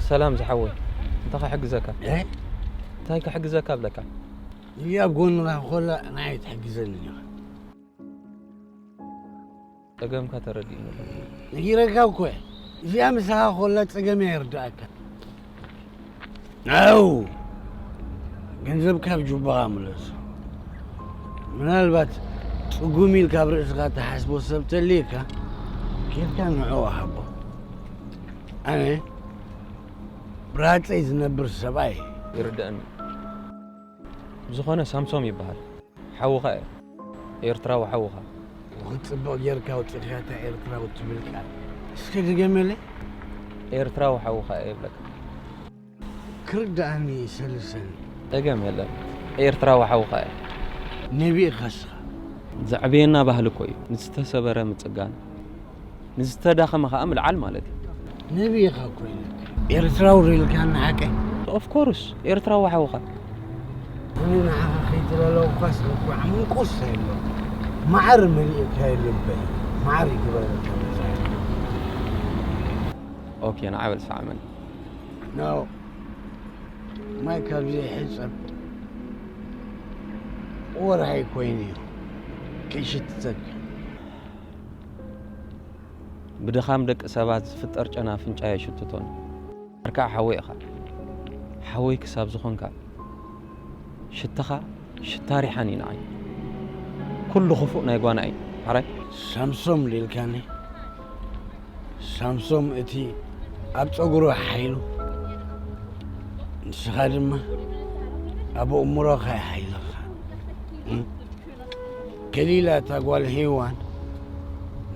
ሰላም ዝሓወይ፣ እንታይ ክሕግዘካ? እ? እንታይ ክሕግዘካ ኣብለካ? እዚ ኣብ ጎንኻ ኮላ ንዓይ ትሕግዘኒ ኢኻ። ጸገምካ ተረዲእኒ። ነጊረካ እኮ እየ። እዚኣ ምሳኻ ኮላ ጸገም እያ ይርድኣካ። ኣው! ገንዘብካ ኣብ ጁባኻ ምለሶ። ምናልባት ጽጉም ኢልካ ኣብ ርእስኻ ትሓስቦ ሰብ ተልየካ፣ ኬድካ ንዕኡ ሃቦ። ኣነ ብራጸይ ዝነብር ሰብኣይ። ይርድኣኒ። ብዝኾነ ሳምሶም ይበሃል። ሓውኻ እየ። ኤርትራዊ ሓውኻ። ክትጽብቕ ጌርካ ኣውጺእካ እታ ኤርትራዊ ትብል ቃል። እስከ ድገመለይ። ኤርትራዊ ሓውኻ እየ ይብለካ። ክርድኣኒ ሰልሰኒ። ጸገም የለን። ኤርትራዊ ሓውኻ እየ። ነቢይ ኢኻ እስኻ። ዘዕበየና ባህሊ እኮ እዩ። ንዝተሰበረ ምጽጋን። ንዝተዳኸመ ኸኣ ምልዓል ማለት እዩ። ነቢይ ኢኻ እኮ ኢለካ። ኤርትራዊ ዶ ኢልካኒ ሓቀይ? Of course፣ ኤርትራዊ ሓውኻ። ኣነ ንዓኻ ከይ- ስለለውኳስ ልባዕ ምንቁስ ኣይሎ። ማዓር መሊእካ ልበይ። ማዓር ይግበረካ መጻኢ። ኦኬ፣ ንዓበል ሰዓመን። ናው ማይ ካብ ዘይሕጸብ ወርሒ ኮይኑ እዩ። ከይሽትተካ። ብድኻም ደቂ ሰባት ዝፍጠር ጨና ኣፍንጫ የሽትቶን። ኣርካዕ ሓወይ ኢኻ። ሓወይ ክሳብ ዝኾንካ ሽትኻ ሽታ ሪሓን እዩ ንዓይ። ኩሉ ክፉእ ናይ ጓና እዩ። ሓራይ። ሳምሶም ሊልካኒ። ሳምሶም እቲ ኣብ ጸጉሩ ሓይሉ። ንስኻ ድማ ኣብ ኣእምሮኻ ሓይልኻ። እም? ከሊላ እታ ጓል ሄዋን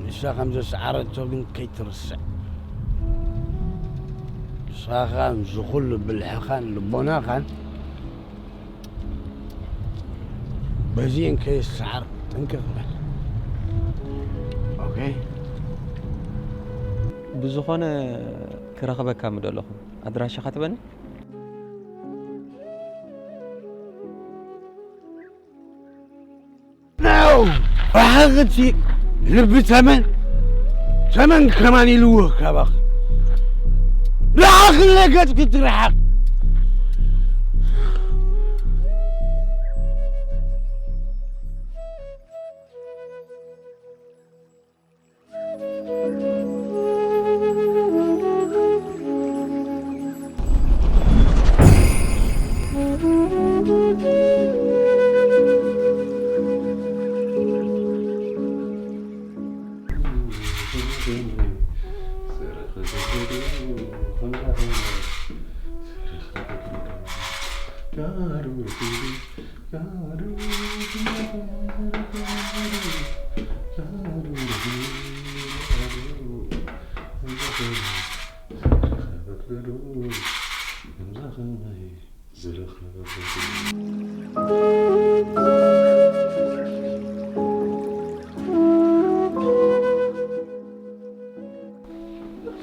ንሳ ከም ዘስዓረቶ ግን ከይትርስዕ። ንስኻ ከኣ ምስዚ ኩሉ ብልሕኻን ልቦናኻን በዚኤን ከይስዓር ጥንቅቕ በል። ኦኬ? ብዝኾነ ክረኽበካ ምደለኹ። ኣድራሻኻ ትበኒ? ነው። ብሓቂ እቲ ልቢ ተመን፣ ተመን ከማን ኢልዎ ካባኽ። ርሓቕ፣ ለገጽ ክትርሓቕ።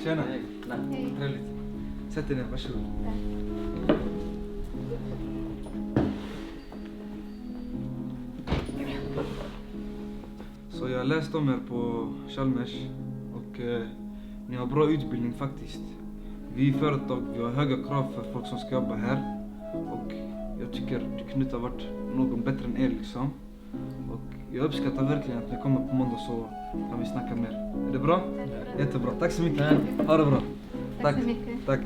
شنو؟ لا، تريلت. ستنا مشهور. Så jag har läst om er på Chalmers och eh, ni har bra utbildning faktiskt. Vi företag, vi har höga krav för folk som ska jobba här. Och jag tycker du kunde inte ha varit någon bättre än er liksom. Och jag uppskattar verkligen att ni kommer på måndag så kan vi snacka mer. Är det bra? Jättebra. Tack så mycket. Ha det bra. Tack. Tack.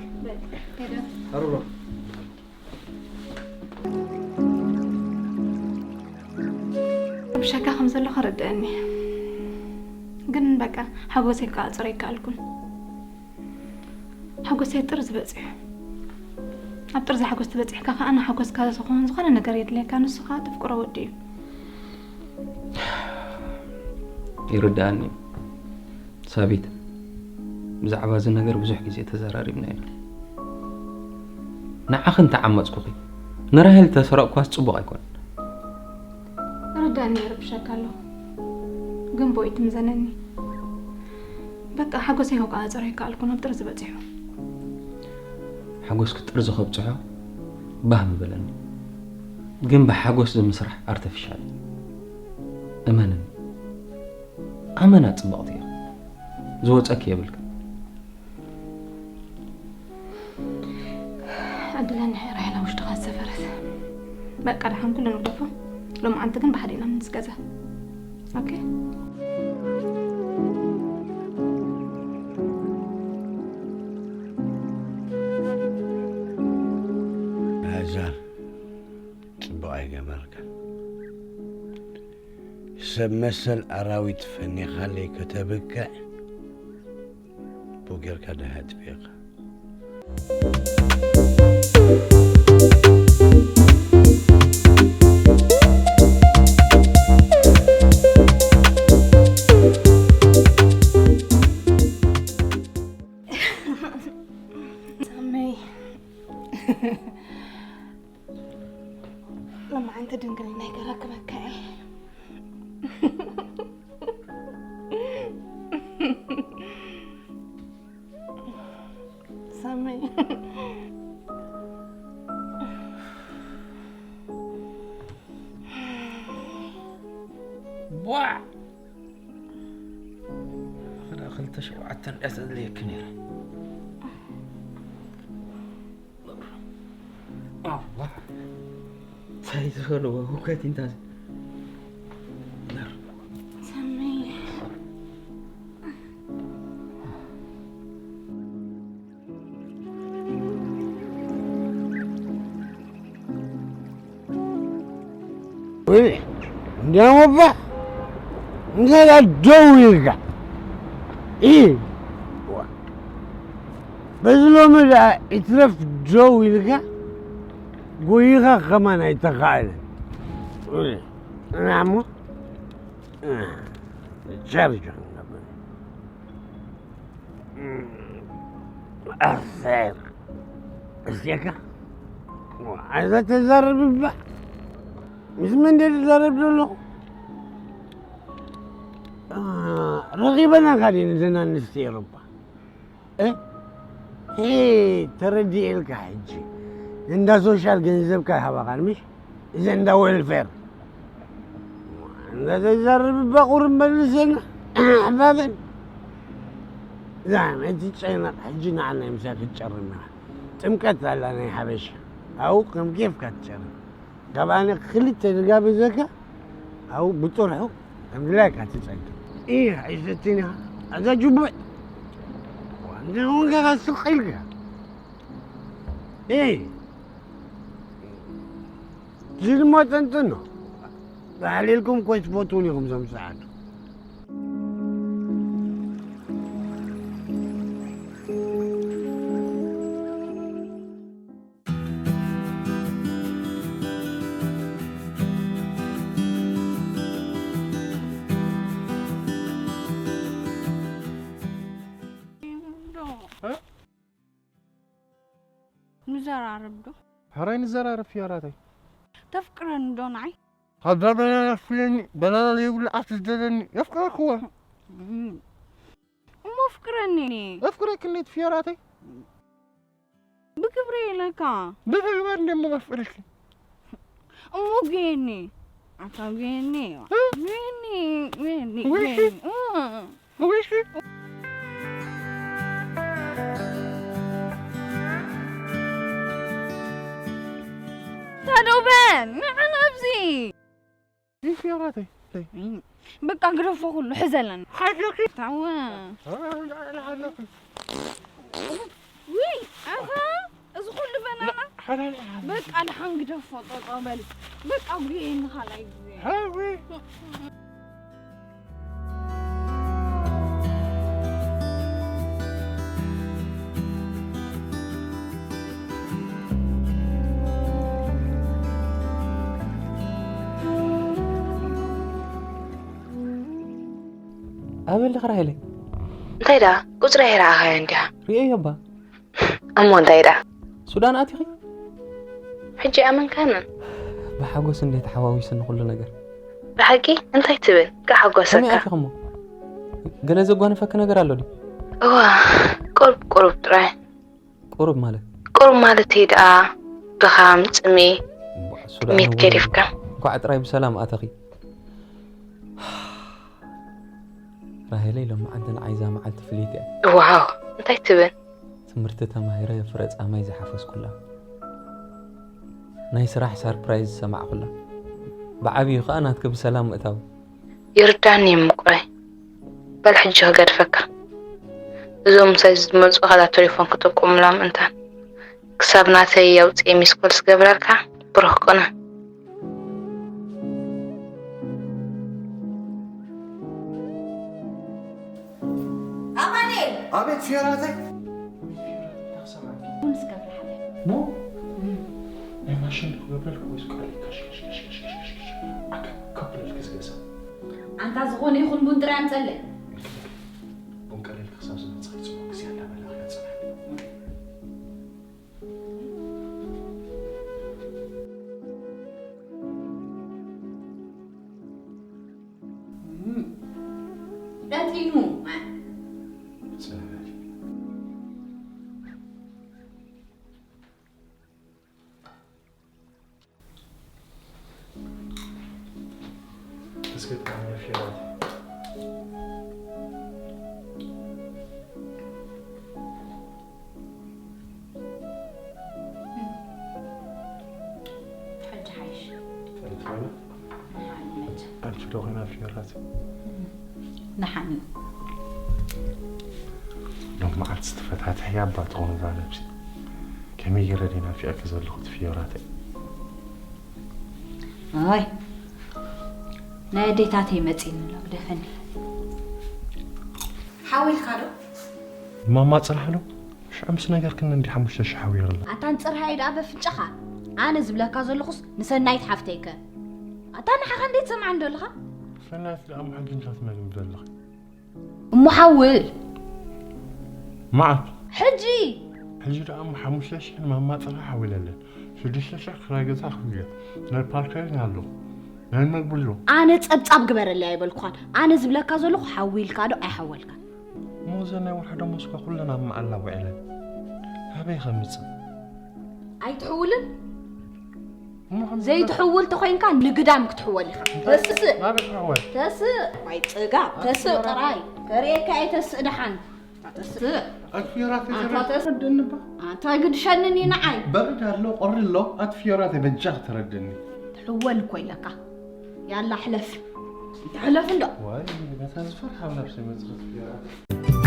Hej då. Ha det bra. ብሻካ ከም ዘለኹ ርድአኒ፣ ግን በቃ ሓጎሰይ ክዓፅሮ ኣይከኣልኩን። ሓጎሰይ ጥርዚ በፂሑ። ኣብ ጥርዚ ሓጎስ ተበፂሕካ ከዓ ንሓጎስካ ዝኸውን ዝኾነ ነገር የድልየካ። ንሱ ከዓ ተፍቅሮ ወዲ እዩ። ይርድኣኒ እዩ ሳቢት። ብዛዕባ እዚ ነገር ብዙሕ ግዜ ተዘራሪብና ኢና። ንዓኺ እንተዓመፅኩኺ ንራሄል ተሰረቕኳስ ፅቡቕ ኣይኮነን። ርዳእኒ ይርብሸካ ኣለኹ፣ ግን ብኡ ትምዘነኒ። በቃ ሓጎሰይ ክቋፃፀሮ ኣይከኣልኩን፣ ኣብ ጥርዚ በፂሑ። ሓጎስኪ ጥርዚ ከብፅሖ ባህ ምበለኒ፣ ግን ብሓጎስ ዝምስራሕ ኣርተፊሻል እዩ። እመንኒ፣ ኣመና ፅብቕቲ እያ፣ ዝወፀኪ የብልክን። ዕድለኒ ራሄላ ውሽጥኻ ዝሰፈረት። በቃ ደሓን ኩሉ ንግደፎ። ሎማዓንቲ ግን ብሓደ ኢና ምንስ ገዛ። ኦኬ። ናዛር፣ ጽቡቕ ኣይገበርካን። ሰብ መሰል ኣራዊት ፈኒኻለይ ከተብክዕ፣ ብኡ ጌርካ ደሃ ኣጥፊእኻ። ሳመይ፣ ሎማዓንቲ ድንግልናይ ከረክበካ እየ። ሳመይ፣ ሸውዓተ እንድያ ተድልየኪ ነይራ። ኣዋ፣ እንታይ ዝበልዎ ህውከት እዩ እንታዚ? ሳሚ። ወይ እንዲያውም እባ እንታይ ደው ኢልካ ኢ በዚ ሎሚ ደኣ ይትረፍ ደው ኢልካ ጎይኻ ከማን ኣይተኻእለን። እና እሞ ቻርጅ ክንገብር ኣሰር እስቴካ ኣዛ ተዛረብ እባ ምስ መን ድየ ዝዛረብ ዘለኹ? ረኺበና ካዲ ንዘን ኣንስቲ ኤሮፓ ተረዲኤልካ ሕጂ እንዳ ሶሻል ገንዘብካ ይሃባኻን ምሽ እዚ እንዳ ዌልፌር እንዳ ዘይዛረብ እባ ቁርብ መልሰና ኣሕባበን እዛ ነቲ ጨነቕ ሕጂ ንዓና ምሳይ ክትጨርም ኢኻ ጥምቀት ኣላ ናይ ሓበሻ ኣብኡ ከም ኬፍካ ትጨርም ካብ ኣነ ክልተ ዝጋበዘካ ኣብኡ ብጥርሑ ከም ድላይካ ትጸግብ እየ ኣይሰትን ኢኻ ኣዛ ጅቡዕ ዋንደ ወንጋኻ ስቕ ኢልካ እይ ዝድሞ ጠንጥኖ ባዕሊልኩም ኮይ ትፈትውን ኢኹም ዞም ሰዓት ንዘራረብ ዶ? ሕራይ ንዘራረብ ፍዮራተይ። ተፍቅረኒ ዶ ንዓይ? ካብዛ በናና ፍለኒ በናና ዘይብሉ ዓስ ዝደለኒ የፍቅረክዎ። እሞ ፍቅረኒ። የፍቅረኪ እንዴት ፍዮራተይ? ብግብሪ ኢለካ። ብተግባር እንደሞ መፍቅርኪ። እሞ ጉየኒ ኣታ ጉየኒ ጉየኒ ጉየኒ ጉየኒ ጉየኒ ታደውበ ንዓና ኣብዚ ይፍዮራተይ በቃ ግደፎ ኩሉ ሕዘለን ሓለኪ ታወ ውይ ኣኻ እዚ ኩሉ በናና በቃ ድሓን ግደፎ ጠጠው በል በቃ ጉየኒ ካልኣይ ግዜ ኣበይ ኣለኺ ራሄለይ? እንታይ ደኣ ቁጽረይ ኣይረኣኻዮን ዲኻ? ርእየዮ እባ። እሞ እንታይ ደኣ? ሱዳን ኣቲኺ? ሕጂ ኣመንካንን? ብሓጎስ እንዴ ተሓዋዊስኒ ኩሉ ነገር። ብሓቂ እንታይ ትብል? ከመይ ከሓጎሰካ። ኣቲኺ እሞ? ገለ ዘጓነፈኪ ነገር ኣሎ ድዩ? እዋ ቁሩብ ቁሩብ ጥራይ። ቁሩብ ማለት? ቁሩብ ማለተይ ደኣ ድኻም፣ ጽምኢ፣ እምባ፣ ሱዳን ጥሜት እውን ገዲፍካ። እንኳዕ ጥራይ ብሰላም ኣተኺ። ራሄለይ ሎማዓንቲ ንዓይ እዛ መዓልቲ ፍልይቲ እያ። ዋው እንታይ ትብል? ትምህርቲ ተማሂረ ፍረ ጻማይ ዝሓፈስኩላ። ናይ ስራሕ ሳርፕራይዝ ዝሰማዕኩላ። ብዓብዩ ከኣ ናትኪ ብሰላም ምእታው። ይርዳኒ እዩ ምቁረይ በል ሕጂ ክገድፈካ እዞም ምሳይ ዝመጹ ኣካላት ተሌፎን ክጥቁሙላ ምእንታን ክሳብ ናተይ ኣውጽኤ ሚስኮል ዝገብረልካ ብሩኽ ቅነ። ኣማኑኤል! ኣቤት ፊዮናተይ። ቡን እስከ ኣፍልሓለይ። ቡን? ናይ ማሽን ዶ ክገብረልኪ ወይስ ቃል ከሽከሽከሽከሽከሽ ኣካ ከብለልኪ ዝገዛ? ኣንታ ዝኾነ ይኹን ቡን ጥራይ ኣምፀለይ። ቡን ቀለልኪ ክሳብ ዝመፅእ ፅቡቕ ግዜ ኣላ በላ ክነፅናዕ። ቀጢኑ። እስኪ ጣዕሚ ፊራት። ዶ ኮይና ፍዮራተይ? ንሓኒ ሎም መዓልቲ ዝተፈታተሕያ እባ ትኸውን እዛ ነብሲ። ከመይ ገይረ ድየ ናፊቐኪ ዘለኹ እቲ ፍዮራተይ? ኣይ ናይ ኣዴታተይ መፂኒ ኣሎ ግደፈኒ። ሓዊልካ ዶ? ማማ ፅራሕ ዶ? ሽዑ ምስ ነገርክኒ እንዲ ሓሙሽተ ሽሕ ሓዊርላ። ኣታ ንፅርሃይ ደኣ በፍንጫኻ። ኣነ ዝብለካ ዘለኹስ ንሰናይት ሓፍተይከ? ኣታ ንዓኻ እንዴት ትሰምዓኒ ዶ ኣለኻ? ሰናይት ደኣ እሞ ሕጂ እንታይ ትመግቢ ዘለኺ? እሞ ሓውል መዓት ሕጂ ሕጂ ደኣ እሞ ሓሙሽተ ሽሕ ንማማ ፅራሕ ሓዊለለን። ሽዱሽተ ሽሕ ክራይ ገዛ ክፍልዮ። ናይ ፓርኬሪን ኣሎ። ናይ መግቢ ኣሎ። ኣነ ጸብጻብ ግበረለይ ኣይበልኩኻን። ኣነ ዝብለካ ዘለኹ ሓዊልካ ዶ ኣይሓወልካን? እሞ እዘን ናይ ወርሒ ደሞዝካ ኩለን ኣብ መዓላ ውዒለን። ካበይ ከምፅእ? ኣይትሕውልን? እሞ ከም ዘይትሕውል ተኾይንካ ንግዳም ክትሕወል ኢኻ። ተስእ ናበይ ክሕወል? ተስእ ዋይ ጽጋ ተስእ ጥራይ ከርእየካ እየ ተስእ ደሓን ተስእ ኣክፊራት ኣታ ተስ- ተረደንባ። ኣታ ግድሸንኒ ንዓይ በርድ ኣሎ፣ ቁሪ ኣሎ፣ ኣቲ ፍዮራተይ በጃ ክትረድኒ። ትሕወል እኮ ኢለካ ያላ ሕለፍ ሕለፍ እንዶ ዋይ በታ ዝፈርሓ ኣብ ነብሰይ መፅኸት ፍዮራት።